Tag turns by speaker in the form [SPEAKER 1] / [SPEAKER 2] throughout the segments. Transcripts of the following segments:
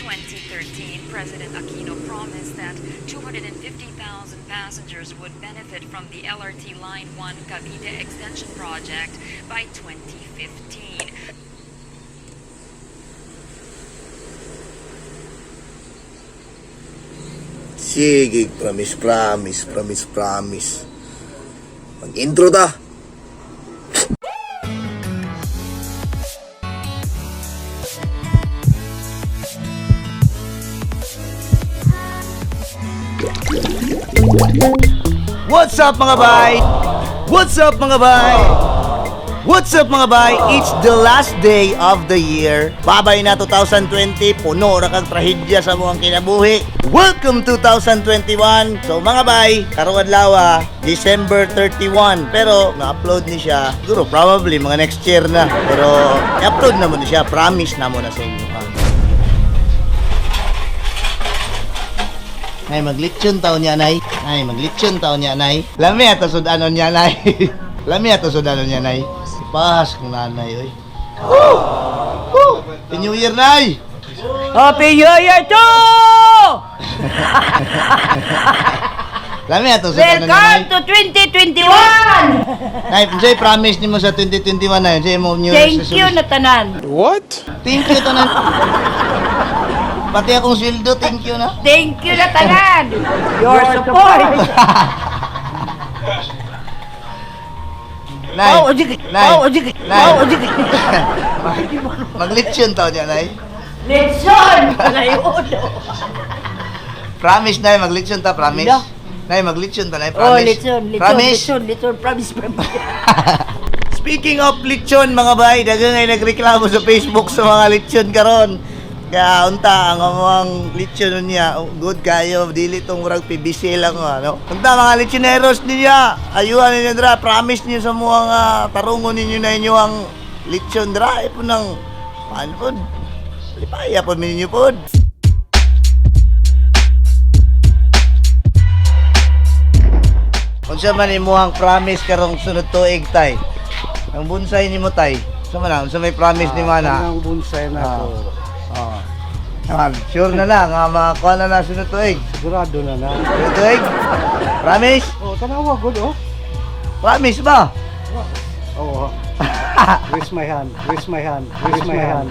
[SPEAKER 1] 2013, President Aquino promised that 250,000 passengers would benefit from the LRT Line 1 Cavite Extension Project by 2015.
[SPEAKER 2] Sige, promise, promise, promise, promise. Mag-intro ta. What's up, mga bay? What's up, mga bay? What's up, mga bay? It's the last day of the year. Babay na 2020, puno ra kag trahedya sa among kinabuhi. Welcome 2021. So mga bay, karong adlaw, December 31. Pero na-upload ni siya siguro probably mga next year na. Pero i-upload na mo ni siya, promise na mo na sa inyo, ha. Ay, maglitsyon taon niya, nay. Ay, maglitsyon taon niya, nay. Lami ato sudanon niya, nay. Lami ato sudanon niya, nay. Ipahas kong nanay, oy. Woo! Woo! Happy New Year, nay!
[SPEAKER 3] Happy New Year too!
[SPEAKER 2] Lami ato sudanon niya, nay.
[SPEAKER 3] Welcome to 2021!
[SPEAKER 2] Nay, unsay promise nimo sa 2021 na yun? Unsay mo New Year's
[SPEAKER 3] Thank you
[SPEAKER 2] resolution?
[SPEAKER 3] na tanan.
[SPEAKER 2] Thank you, tanan. Pati akong sweldo, thank you na.
[SPEAKER 3] Thank you na tanan. Your support.
[SPEAKER 2] Nay,
[SPEAKER 3] Oh, sige.
[SPEAKER 2] nay,
[SPEAKER 3] Oh, sige.
[SPEAKER 2] nay.
[SPEAKER 3] Oh, sige.
[SPEAKER 2] Maglitsyon taon niya, nay.
[SPEAKER 3] Lechon! Alay ulo.
[SPEAKER 2] Promise, nay, maglitsyon ta, promise.
[SPEAKER 3] Ala.
[SPEAKER 2] Nay, maglitsyon ta, nay,
[SPEAKER 3] Oh,
[SPEAKER 2] promise.
[SPEAKER 3] lechon, lechon,
[SPEAKER 2] Promise.
[SPEAKER 3] lechon, lechon, promise, promise.
[SPEAKER 2] Speaking of lechon, mga bay, daghang ay nagreklamo sa Facebook sa mga lechon karon. Kaya unta ang among lechon niya, good kayo, dili tong murag PBC lang ano. Unta mga lechoneros niya, ayuhan ninyo dra, promise niyo sa mga tarungon ninyo na inyo ang lechon dra, ay po nang paano po, lipaya po ninyo po. Unsa man imuhang promise karong sunod tuig, tay? Ang bonsai nimo, tay. Unsa man na? Unsa may promise ni mana?
[SPEAKER 4] Ang bonsai na
[SPEAKER 2] Ah.
[SPEAKER 4] ko.
[SPEAKER 2] Oh. Ah, sure na lang nga makakuha na na sunod tuig.
[SPEAKER 4] Sigurado na na.
[SPEAKER 2] Sunod tuig? Promise?
[SPEAKER 4] Oh, tanawa good oh.
[SPEAKER 2] Promise ba?
[SPEAKER 4] Oo. Raise my hand, raise my hand, raise my hand.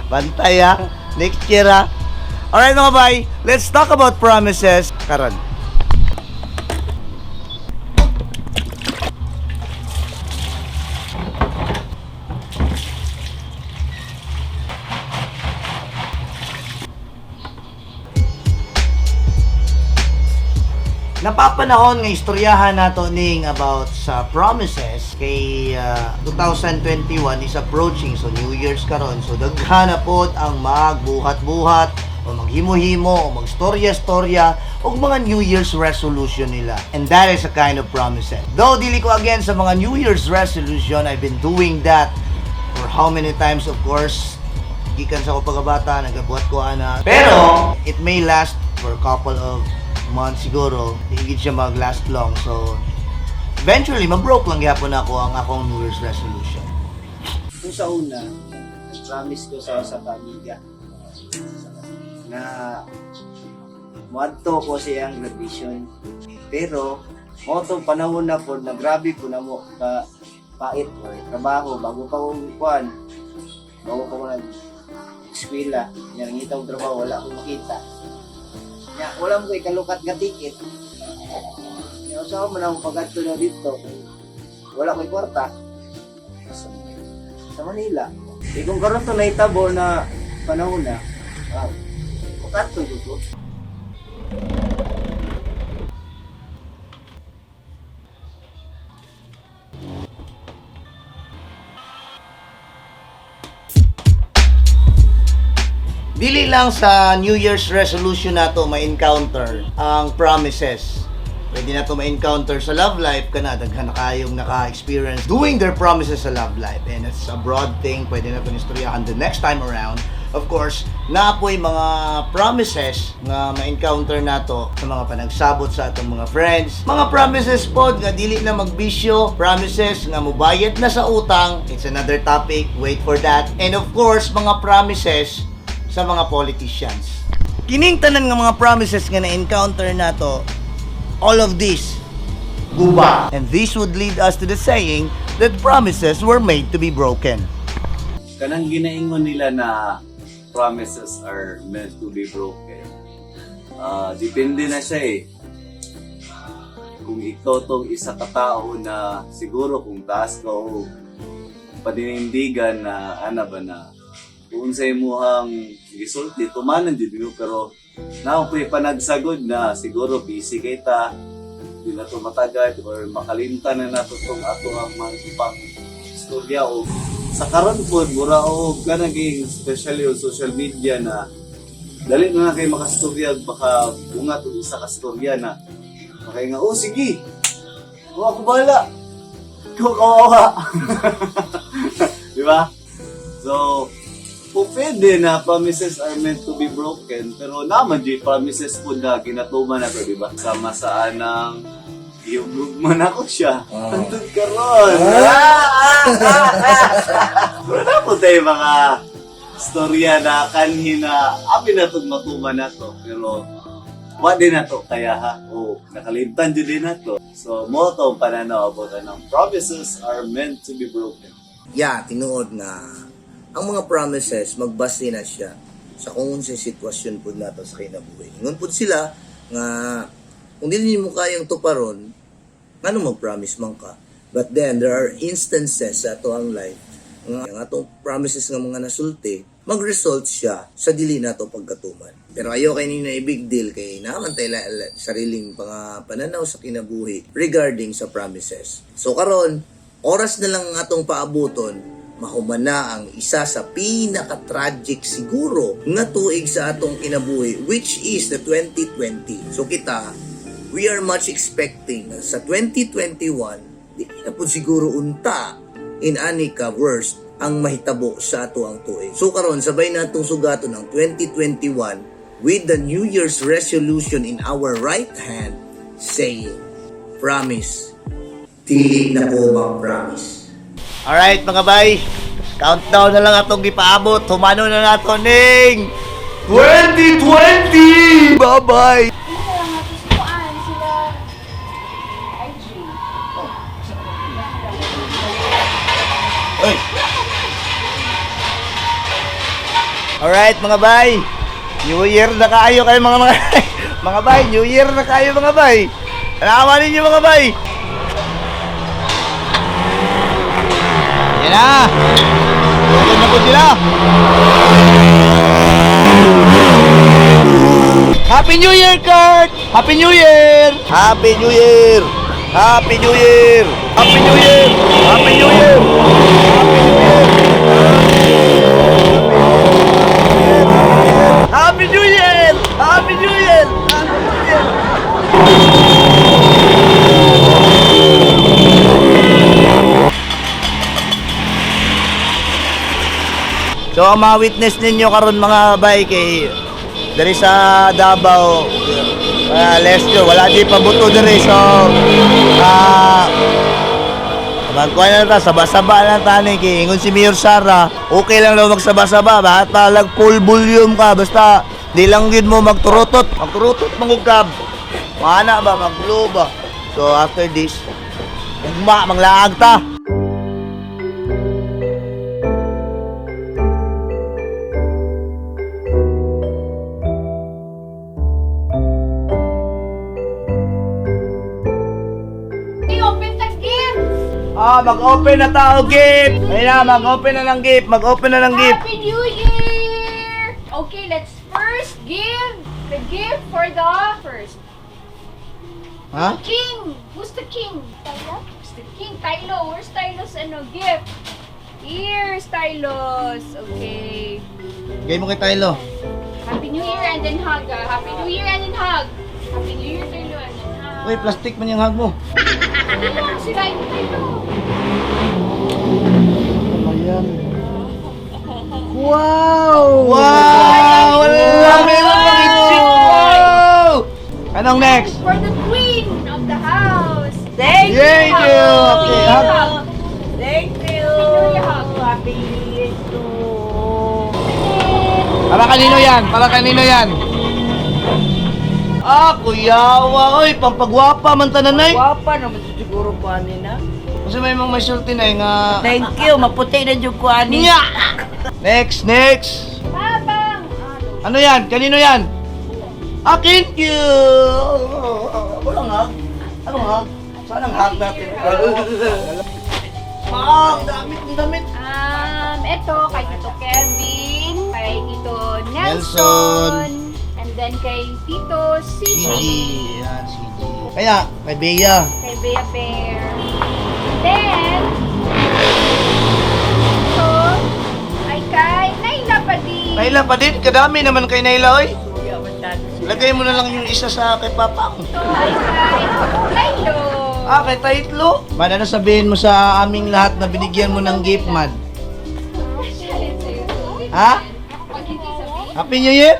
[SPEAKER 2] Bantay ha. Next year ha. Alright, mga bay, let's talk about promises. Karon. Napapanahon nga istoryahan nato ning about sa promises kay 2021 is approaching, so New Year's karon, so daghan na pod ang magbuhat-buhat o maghimo-himo o magstorya-storya og mga New Year's resolution nila, and that is a kind of promises. Though dili ko again sa mga New Year's resolution. I've been doing that for how many times, of course, gikan sa ako pagkabata, nagabuhat ko ana. Pero, it may last for a couple of months siguro. Hindi siya mag-last long. So, eventually, mabroke lang gyapon ako ang akong New Year's resolution.
[SPEAKER 5] Kung sa una, nag-promise ko sa pamilya na muadto ko sa iyang graduation. Pero, mo tong panahon na po, na grabe po na mo ka pait o trabaho, bago pa ko kuan, bago pa ko nag eskwela, nya nangita og trabaho, wala akong makita. Nya, wala mo ko'y kalukat nga ticket. Nya, usaha man akong pagadto na dito kung wala ko'y kwarta sa Manila. Eh kung karon to nahitabo na panahon na, makato jud ko.
[SPEAKER 2] Dili lang sa New Year's resolution nato ma-encounter ang promises. Pwede na to ma-encounter sa love life kana daghan na kayong naka-experience doing their promises sa love life. And it's a broad thing, pwede na to istoryahan the next time around. Of course, naapoy mga promises nga ma-encounter nato sa mga panagsabot sa atong mga friends. Mga promises pod nga dili na magbisyo, promises nga mubayad na sa utang. It's another topic, wait for that. And of course, mga promises sa mga politicians. Kining tanan nga mga promises nga na-encounter nato, all of this guba. And this would lead us to the saying that promises were made to be broken.
[SPEAKER 6] Kanang ginaingon nila na promises are meant to be broken. Ah, depende na siya eh. Kung ikaw tong isa ka tao na siguro kung taas ka o paninindigan na ana ba na kung sa imuhang gisulti tumanan jud mo, pero naa ko'y panagsagod na siguro busy kay ta, di na to matagad or makalimtan na nato tong ato ang mga ipang istorya o sa karon pod mura og kanang especially on social media na dali na na kay makastorya, baka bunga og isa ka storya na makay nga, "Oh sige, oh, ako bahala, ikaw kawawa," di ba? So kung pwede na promises are meant to be broken, pero naman di promises po na ginatuman na to, di ba? Sama sa anang iyugug man ako siya. Antod karon. Ah, ah, ah, ah. Pero na po tayo mga storya na kanhi na abi na itong matuman na to. Pero wa din na to kaya ha. O nakalimtan jud din na to. So mo to ang pananaw about anong promises are meant to be broken.
[SPEAKER 2] Yeah, tinuod nga ang mga promises magbase na siya sa kung unsay sitwasyon pud nato sa kinabuhi. Ingon pud sila nga kung dili nimo kayang tuparon, ngano mag-promise man ka? But then there are instances sa ato ang life nga ang atong promises nga mga nasulti mag-result siya sa dili nato pagkatuman. Pero ayaw kay ni na big deal kay naaman tay sariling mga pananaw sa kinabuhi regarding sa promises. So karon, oras na lang ang atong paabuton, mahuman na ang isa sa pinaka-tragic siguro nga tuig sa atong kinabuhi, which is the 2020. So kita, we are much expecting na sa 2021, di na po siguro unta in ani ka worst ang mahitabo sa ato ang tuig. So karon sabay natong sugaton ang 2021 with the New Year's resolution in our right hand saying, "Promise, dili na ko mag-promise." Alright mga bay, countdown na lang atong gipaabot. Humano na nato ning 2020! Bye-bye!
[SPEAKER 7] Kuan sila IG.
[SPEAKER 2] Oy. Alright mga bay. New Year na kaayo kayo mga bay. New Year na kaayo mga bay. Alawa ninyo mga bay. Yan na. Tugon na po sila. Happy New Year, Kurt! Happy New Year! Happy New Year! Happy New Year! Happy New Year! Happy New Year! Happy New Year! Happy New Year! Happy New Year! Happy New Year! So ang mga witness ninyo karon mga bay kay diri sa Davao, let's go, wala di pabuto diri, so magkuha na ta, saba-saba lang ta ni kay ingon si Mayor Sara, okay lang daw magsaba-saba, basta lag full volume ka, basta di lang gid mo magturutot, magturutot mangugkab. Mana ba maglo ba? So after this, ugma manglaag ta.
[SPEAKER 7] I-open the gift!
[SPEAKER 2] Ah, mag-open na tao gift. Ayun na, mag-open na ng gift, mag-open na ng gift.
[SPEAKER 7] Happy New Year! Okay, let's first give the gift for the first.
[SPEAKER 2] Ha?
[SPEAKER 7] King! Who's the king? Tylo? Who's the king? Tylo. Where's Tylo's ano, gift? Here's Tylo's. Okay.
[SPEAKER 2] Gay mo kay Tylo.
[SPEAKER 7] Happy New Year and then hug. Ah. Happy New Year and then hug. Happy New Year, Tylo, and then hug.
[SPEAKER 2] Uy, plastic man yung hug mo.
[SPEAKER 7] Ano sila yung Tylo?
[SPEAKER 2] Wow! Wow! Wala! Meron pang itchik! Wow! Anong next?
[SPEAKER 7] For the queen of the house.
[SPEAKER 3] Thank you!
[SPEAKER 2] Thank you! Okay, hug.
[SPEAKER 7] Hug.
[SPEAKER 3] Thank you!
[SPEAKER 7] Happy New Year, hug.
[SPEAKER 3] Happy New Year too!
[SPEAKER 2] Para kanino yan? Para kanino yan? Ah, kuyawa. Oy, pampagwapa man tanan ay.
[SPEAKER 3] Gwapa naman siguro ko ani na.
[SPEAKER 2] Kasi may mga may sulti na nga.
[SPEAKER 3] Thank you, maputi na jud ko ani.
[SPEAKER 2] Nya! Next, next.
[SPEAKER 7] Habang!
[SPEAKER 2] Ano yan? Kanino yan? Akin you! Walang hug. Anong hug? Saan ang hug natin? Ah, ang damit, ang damit.
[SPEAKER 7] Ito, kay Tito Kevin, kay Tito
[SPEAKER 2] Nelson.
[SPEAKER 7] Nelson, and then kay Tito CG,
[SPEAKER 2] CG. Yan, CG. Kaya, kay Bea.
[SPEAKER 7] Kay Bea Bear. Then, ito ay kay Naila pa din.
[SPEAKER 2] Naila pa din. Kadami naman kay Naila, oy. Lagay mo na lang yung isa sa kay Papa.
[SPEAKER 7] Ito ay kay Lailo.
[SPEAKER 2] Ah, kay Taitlo. Man, ano sabihin mo sa aming lahat na binigyan mo ng gift, man? Ha? Happy New Year!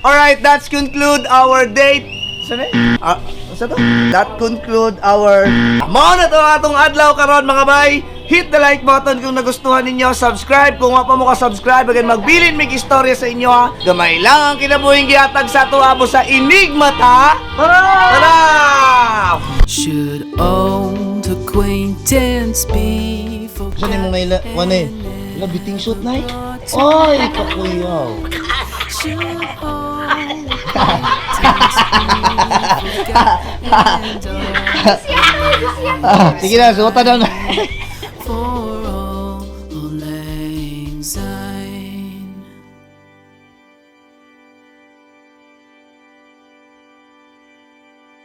[SPEAKER 2] Alright, that's conclude our date. Saan eh? Ah, saan to? That conclude our... Mao na to atong adlaw karon, mga bay. Hit the like button kung nagustuhan ninyo. Subscribe kung wa pa mo ka-subscribe. Again, magbilin mig istorya sa inyo ha. Gamay lang ang kinabuhing gihatag sa ato abo sa Enigma ta. Tara!
[SPEAKER 8] Should old acquaintance be
[SPEAKER 2] Saan yung mga ila? One eh. Ila, biting suit na eh. Oy, kakuyaw.
[SPEAKER 8] Should old acquaintance be forgotten and
[SPEAKER 2] Ah, sige na, suotan na.
[SPEAKER 8] for